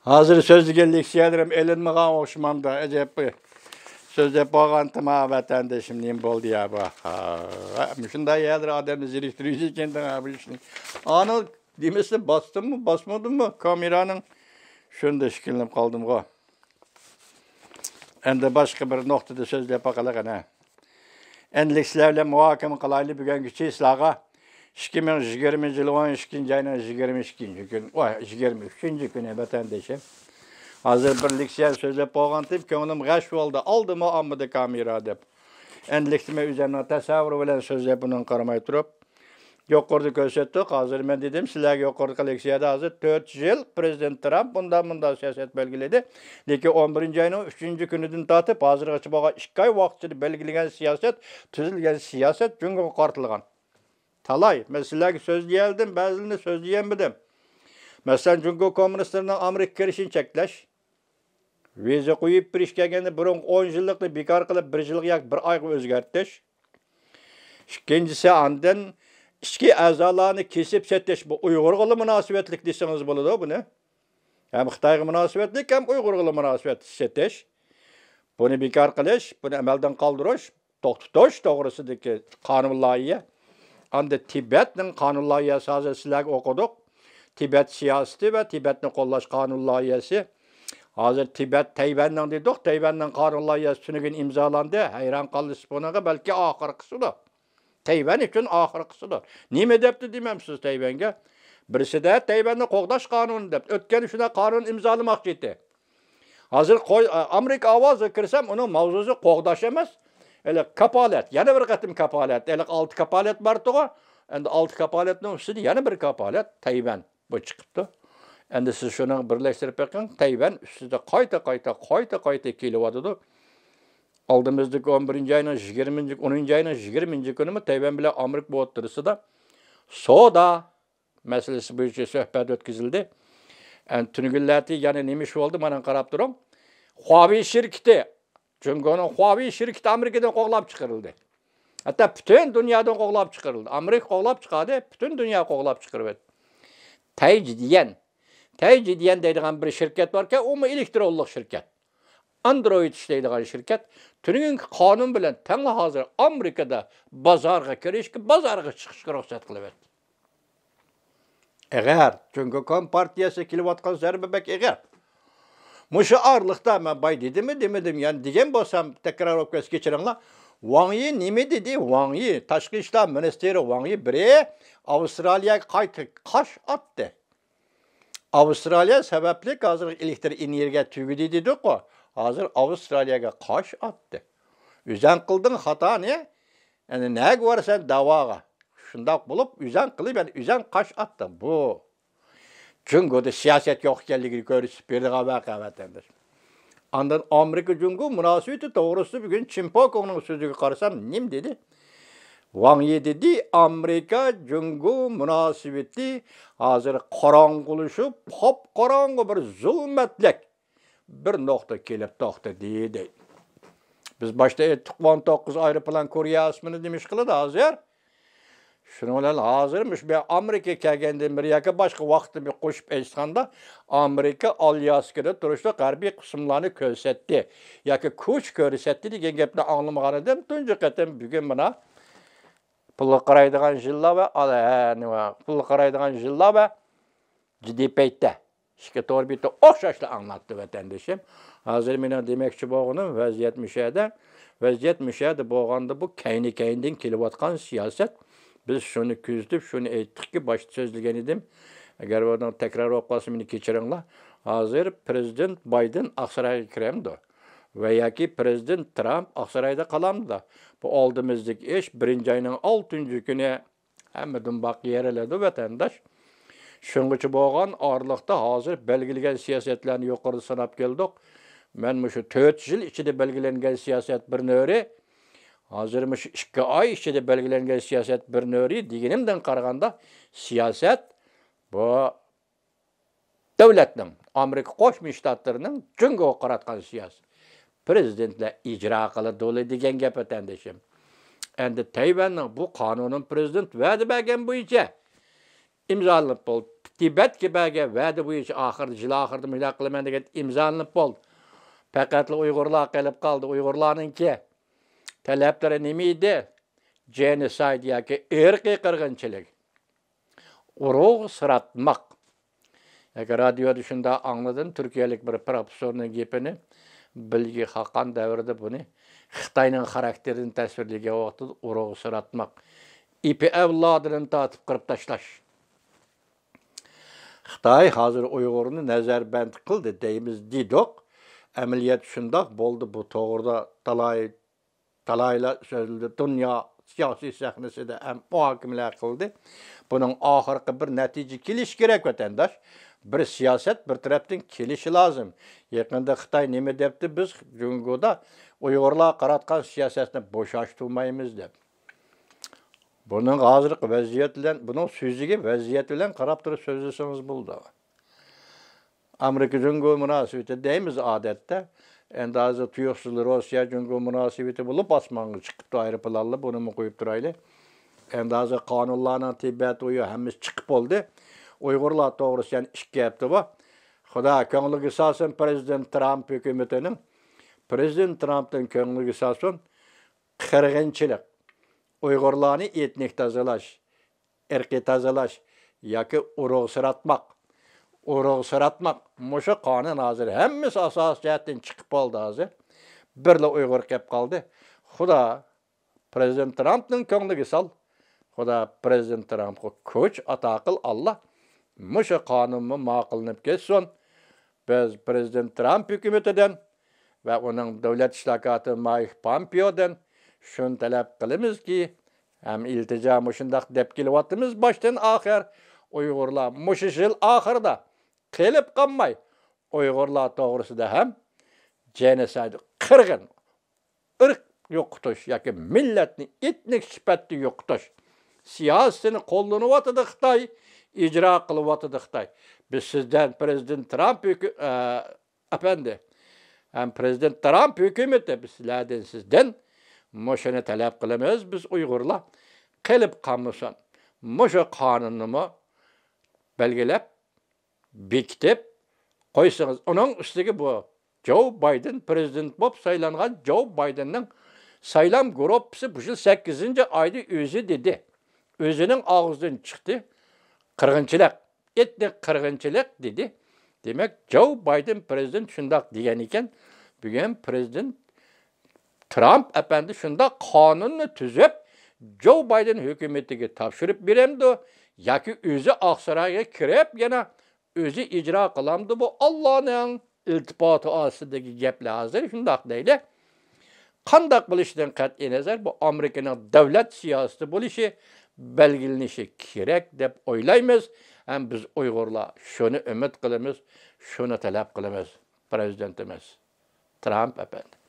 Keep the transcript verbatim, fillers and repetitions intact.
ھازىر سۆزلىگەن لېكسىيەلىرىم ئېلىنمىغان ئوخشىمامدا، ئەجەب. سۆزلەپ بولغانتىما، ۋەتەندىشىم، نېمە بولدى يا بۇ؟ ھا، مۇشۇنداق يەرلەر ئادەمنى زېرىكتۈرىدىكەن بۇ ئىشنى. ئانىڭ دېمىسە باستىممۇ، باسمىدىممۇ كامېرانىڭ؟ شۇندا ئىككىلىنىپ قالدىمغۇ. ئەمدى باشقا بىر نۇقتىدا سۆزلەپ باقىلى قېنى. ئەمدىلىك سىلەر بىلەن مۇھاكىمە قىلايلى بۈگۈنگىچە سىلەرغا ئىككى مىڭ يىگىرمىنچى يىل ئون ئىككىنچى ئاينىڭ يىگىرمە ئىككىنچى كۈنى، ۋاي، يىگىرمە ئۈچىنچى كۈنى ۋەتەندىشىم. ھازىر بىر لېكسىيە سۆزلەپ بولغانتىم، كۆڭلۈم غەش بولدى. ئالدىمۇ ئالمىدى كامېرا دەپ. ئەمدىلىكتىمۇ ئۆزۈمنىڭ تەسەۋۋۇرى بىلەن سۆزلەپ بۇنىڭغا قارىماي تۇرۇپ، يۇقىرىدا كۆرسەتتۇق. ھازىر مەن دېدىم سىلەرگە يۇقىرىقى لېكسىيەدە، ھازىر تۆت يىل پىرېزىدېنت ترامپ مۇنداق، مۇنداق سىياسەت بەلگىلىدى. لېكىن ئون بىرىنچى ئاينىڭ ئۈچىنچى كۈنىدىن تارتىپ ھازىرغىچە بولغان ئىككى ئاي ۋاقىت ئىچىدە بەلگىلىگەن سىياسەت، تۈزۈلگەن سىياسەت جۇڭگوغا قارىتىلغان. تالاي، مەن سىلەرگە سۆزلىيەلىدىم، بەزىلىرىنى سۆزلىيەلمىدىم. مەسىلەن، جۇڭگو كوممۇنىستلىرىنىڭ ئامېرىكىغا كىرىشىنى چەكلەش، ۋىزا قويۇپ بېرىش، كەلگەندە بۇرۇنقى ئون يىللىقنى بىكار قىلىپ، بىر يىلغا ياكى بىر ئايغا ئۆزگەرتىش. ئىككىنچىسى، ئاندىن ئىچكى ئەزالارنى كېسىپ سېتىش، بۇ ئۇيغۇرغىلا مۇناسىۋەتلىك دېسىڭىز بولىدۇ بۇنى. ھەم خىتايغا مۇناسىۋەتلىك، ھەم ئۇيغۇرغىلا مۇناسىۋەتلىك سېتىش. بۇنى بىكار قىلىش، بۇنى ئەمەلدىن قالدۇرۇش، توختىتىش توغرىسىدىكى قانۇن لايىھە. ئاندىن تىبەتنىڭ قانۇن لايىھەسى ھازىر سىلەرگە ئوقۇدۇق. تىبەت سىياسىتى ۋە تىبەتنى قوللاش قانۇن لايىھەسى. ھازىر تىبەت، تەيۋەننىڭ دېدۇق، تەيۋەننىڭ قانۇن لايىھەسى تۈنۈگۈن ئىمزالاندى. ھەيران قالىسىز بۇنىڭغا، بەلكى ئاخىرقىسىدۇر. تەيۋەن ئۈچۈن ئاخىرقىسىدۇر. نېمە دەپتۇ دېمەمسىز تەيۋەنگە؟ بىرسىدە تەيۋەننى قوغداش قانۇنى دەپ، ئۆتكەن شۇنداق قانۇن ئىمزالىماقچى ئىدى. ھازىر قوي، ئامېرىكا ئاۋازىغا كىرسەم، ئۇنىڭ ماۋزۇسى قوغداش ئەمەس، ھېلىقى كاپالەت، يەنە بىر قېتىم كاپالەت، ھېلىقى ئالتە كاپالەت بارتىغۇ، ئەمدى ئالتە كاپالەتنىڭ ئۈستىدە يەنە بىر كاپالەت، تەيۋەن بۇ چىقىپتۇ. ئەمدى سىز شۇنى بىرلەشتۈرۈپ بېقىڭ، تەيۋەن ئۈستىدە قايتا، قايتا، قايتا، قايتا كېلىۋاتىدۇ. ئالدىمىزدىكى ئون بىرىنچى ئاينىڭ يىگىرمىنچى، ئونىنچى ئاينىڭ يىگىرمىنچى كۈنىمۇ تەيۋەن بىلەن ئامېرىكا ئوتتۇرىسىدا سودا مەسىلىسى بويىچە سۆھبەت ئۆتكۈزۈلدى. ئەن-، تۈنۈگۈنلەردە يەنە نېمە ئىش بولدى؟ مانا قاراپ تۇرۇڭ. خۇاۋېي شىركىتى، جۇڭگونىڭ خۇاۋېي شىركىتى ئامېرىكىدىن قوغلاپ چىقىرىلدى. ھەتتا پۈتۈن دۇنيادىن قوغلاپ چىقىرىلدى. ئامېرىكا قوغلاپ چىقاردى، پۈتۈن دۇنيا قوغلاپ چىقىرىۋەتتى. تەيجىديەن، تەيجىديەن دەيدىغان بىر شىركەت باركەن، ئۇمۇ ئېلېكترونلۇق شىركەت. ئاندرويد ئىشلەيدىغان شىركەت تۈنۈگۈنكى قانۇن بىلەن تەڭلا ھازىر ئامېرىكىدا بازارغا كىرىشكە، بازارغا چىقىشقا رۇخسەت قىلىۋەتتى. ئېغىر. جۇڭگو كومپارتىيەسىگە كېلىۋاتقان زەربە بەك ئېغىر. مۇشۇ ئارىلىقتا مەن باي دېدىممۇ دېمىدىم، يەنە دېگەن بولسام تەكرار بولۇپ كەتسە كەچۈرۈڭلار. ۋاڭ يى نېمە دېدى؟ ۋاڭ يى، تاشقى ئىشلار مىنىستىرى ۋاڭ يى بىرى ئاۋسترالىيەگە قايتا قاش ئاتتى. ئاۋسترالىيە سەۋەبلىك ھازىر ئېلېكتر ئېنېرگىيە تۈگىدى دېدۇققۇ. ھازىر ئاۋسترالىيەگە قاش ئاتتى. ئۆزەڭ قىلدىڭ خاتانى، ئەنە نەگە بارىسەن دەۋاغا؟ شۇنداق بولۇپ، ئۆزەڭ قىلىپ، يەنە ئۆزەڭ قاش ئاتتىڭ. بۇ جۇڭگودا سىياسەت يوق ئىكەنلىكىنى كۆرسىتىپ بېرىدىغان ۋەقە، ۋەتەنداش. ئاندىن ئامېرىكا جۇڭگو مۇناسىۋىتى توغرىسىدا بۈگۈن چىن پوكۇڭنىڭ سۆزىگە قارىسام، نېمە دېدى؟ ۋاڭ يى دېدى، ئامېرىكا جۇڭگو مۇناسىۋىتى ھازىر قاراڭغۇلىشىپ، قاپقاراڭغۇ بىر زۇلمەتلىك بىر نۇقتا كېلىپ توختىدى، دەيدۇ. بىز باشتا ئېيتتۇق، ئون توققۇز ئايروپىلان كورېيە ئاسمىنىدا نېمە ئىش قىلىدۇ ھازىر؟ شۇنىڭ بىلەن ھازىر مۇشۇ بۇ ئامېرىكا كەلگەندىن بېرى ياكى باشقا ۋاقىتتا بىر قوشۇپ ئېيتقاندا، ئامېرىكا ئالياسكىدا تۇرۇشلۇق ھەربىي قىسىملارنى كۆرسەتتى ياكى كۈچ كۆرسەتتى دېگەن گەپنى ئاڭلىمىغان ئىدىم. تۇنجى قېتىم بۈگۈن مانا پۇلغا قارايدىغان يىللار ۋە ئال-، ھە، نېمە، پۇلغا قارايدىغان يىللار ۋە جىددىي پەيتتە ئىككى تور بېتى ئوخشاشلا ئاڭلاتتى، ۋەتەندىشىم. ھازىر مېنىڭ دېمەكچى بولغىنىم ۋەزىيەت مۇشۇ يەردە. ۋەزىيەت مۇشۇ يەردە بولغاندا بۇ كەينى-كەينىدىن كېلىۋاتقان سىياسەت. بىز شۇنى كۆزىتىپ، شۇنى ئېيتتۇقكى، باشتا سۆزلىگەن ئىدىم. ئەگەر بۇنىڭ تەكرار بولۇپ قالسا مېنى كېچىرىڭلار. ھازىر پىرېزىدېنت بايدېن ئاقسارايغا كىرەمدۇ؟ ۋە ياكى پىرېزىدېنت ترامپ ئاقسارايدا قالامدۇ؟ بۇ ئالدىمىزدىكى ئىش بىرىنچى ئاينىڭ ئالتىنچى كۈنى ھەممە دۇمباق يېرىلىدۇ، ۋەتەنداش. شۇنىڭغىچە بولغان ئارىلىقتا ھازىر بەلگىلىگەن سىياسەتلەرنى يۇقىرىدا ساناپ كەلدۇق. مەن مۇشۇ تۆت يىل ئىچىدە بەلگىلەنگەن سىياسەت بىر نۆرى، ھازىر مۇشۇ ئىككى ئاي ئىچىدە بەلگىلەنگەن سىياسەت بىر نۆرى دېگىنىمدىن قارىغاندا، سىياسەت بۇ دۆلەتنىڭ، ئامېرىكا قوشما شتاتلىرىنىڭ جۇڭگوغا قاراتقان سىياسىتى. پىرېزىدېنتلار ئىجرا قىلىدۇلا دېگەن گەپ، ۋەتەندىشىم. ئەمدى تەيۋەننىڭ بۇ قانۇنىنى پىرېزىدېنت ۋەدە بەرگەن بويىچە ئىمزالىنىپ بولدى. تىبەتكە بەرگەن ۋەدە بويىچە ئاخىرىدا، يىل ئاخىرىدا مۇشۇنداق قىلىمەن دېگەن ئىمزالىنىپ بولدى. پەقەتلا ئۇيغۇرلار قېلىپ قالدى. ئۇيغۇرلارنىڭكى تەلەپلىرى نېمە ئىدى؟ جېنوسايد ياكى ئىرقىي قىرغىنچىلىق. ئۇرۇق سىراتماق. ياكى رادىيودا شۇنداق ئاڭلىدىم، تۈركىيەلىك بىر پروفېسسورنىڭ گېپىنى، بىلگە خاقان دەۋرىدە بۇنى خىتاينىڭ خاراكتېرىنى تەسۋىرلىگەن ۋاقتىدا ئۇرۇق سىراتماق. ئېپى ئەۋلادىدىن تارتىپ قىرىپ تاشلاش. خىتاي ھازىر ئۇيغۇرنى نەزەربەند قىلدى دەيمىز دېدۇق. ئەمەلىيەت شۇنداق بولدى، بۇ توغرىدا تالاي تالايلار سۆزلىدى. دۇنيا سىياسىي سەھنىسىدە ھەم مۇھاكىمىلەر قىلدى. بۇنىڭ ئاخىرقى بىر نەتىجە كېلىشى كېرەك، ۋەتەنداش. بىر سىياسەت بىر تەرەپتىن كېلىشى لازىم. يېقىندا خىتاي نېمە دەپتۇ؟ بىز جۇڭگودا ئۇيغۇرلارغا قاراتقان سىياسەتنى بوشاشتۇرمايمىز دەپ. بۇنىڭ ھازىرقى ۋەزىيەت بىلەن، بۇنىڭ سۆزىگە ۋەزىيەت بىلەن قاراپ تۇرۇپ سۆزلىسىڭىز بولىدۇ. ئامېرىكا جۇڭگو مۇناسىۋىتى دەيمىز ئادەتتە. ئەمدى ھازىر تۇيۇقسىز روسىيە جۇڭگو مۇناسىۋىتى بولۇپ ئاسمانغا چىقىپتۇ ئايروپىلانلار، بۇنىمۇ قويۇپ تۇرايلى. ئەمدى ھازىر قانۇنلارنىڭ تىبەت ئۇيۇ ھەممىسى چىقىپ بولدى. ئۇيغۇرلار توغرىسىدا يەنە ئىككى ھەپتە بار. خۇدا كۆڭلىگە سالسۇن، پىرېزىدېنت ترامپ ھۆكۈمىتىنىڭ، پىرېزىدېنت ترامپنىڭ كۆڭلىگە سالسۇن، قىرغىنچىلىق، ئۇيغۇرلارنى ئېتنىك تازىلاش، ئىرقىي تازىلاش ياكى ئۇرۇق سىراتماق. ئۇرۇق سىراتماق. مۇشۇ قانۇن ھازىر ھەممىسى ئاساسىي جەھەتتىن چىقىپ بولدى ھازىر. بىرلا ئۇيغۇر قېلىپ قالدى. خۇدا پىرېزىدېنت ترامپنىڭ كۆڭلىگە سال. خۇدا پىرېزىدېنت ترامپقا كۈچ ئاتا قىل، ئاللا. مۇشۇ قانۇنمۇ ماقۇللىنىپ كەتسۇن. بىز پىرېزىدېنت ترامپ ھۆكۈمىتىدىن ۋە ئۇنىڭ دۆلەت ئىشلار كاتىپى مايك پامپېئودىن شۇنى تەلەپ قىلىمىزكى، ھەم ئىلتىجا مۇشۇنداق دەپ كېلىۋاتىمىز باشتىن ئاخىر، ئۇيغۇرلار مۇشۇ يىل ئاخىرىدا قېلىپ قالماي، ئۇيغۇرلار توغرىسىدا ھەم جېنوسايد، قىرغىن، ئىرق يوقىتىش ياكى مىللەتنى ئېتنىك سۈپەتتە يوقىتىش سىياسىتىنى قوللىنىۋاتىدۇ خىتاي، ئىجرا قىلىۋاتىدۇ خىتاي. بىز سىزدىن پىرېزىدېنت ترامپ ھۆكۈ-، ئە، ئەپەندى، ھەم پىرېزىدېنت ترامپ ھۆكۈمىتى، بىز سىلەردىن، سىزدىن مۇشۇنى تەلەپ قىلىمىز، بىز ئۇيغۇرلار قېلىپ قالمىسۇن. مۇشۇ قانۇننىمۇ بەلگىلەپ، بېكىتىپ قويسىڭىز، ئۇنىڭ ئۈستىگە بۇ جو بايدېن، پىرېزىدېنت بولۇپ سايلانغان جو بايدېننىڭ سايلام گۇرۇپپىسى بۇ يىل سەككىزىنچى ئايدا ئۆزى دېدى. ئۆزىنىڭ ئاغزىدىن چىقتى. قىرغىنچىلىق، ئېتنىك قىرغىنچىلىق دېدى. دېمەك، جو بايدېن پىرېزىدېنت شۇنداق دېگەن ئىكەن. بۈگۈن پىرېزىدېنت ترامپ ئەپەندى شۇنداق قانۇننى تۈزۈپ، جو بايدېن ھۆكۈمىتىگە تاپشۇرۇپ بېرەمدۇ ياكى ئۆزى ئاقسارايغا كىرىپ يەنە ئۆزى ئىجرا قىلامدۇ؟ بۇ ئاللانىڭ ئىلتىپاتى ئاستىدىكى گەپلەر ھازىر شۇنداق دەيلى. قانداق بولۇشىدىن قەتئىينەزەر، بۇ ئامېرىكىنىڭ دۆلەت سىياسىتى بولۇشى بەلگىلىنىشى كېرەك دەپ ئويلايمىز. ھەم بىز ئۇيغۇرلار شۇنى ئۈمىد قىلىمىز، شۇنى تەلەپ قىلىمىز، پىرېزىدېنتىمىز ترامپ ئەپەندى.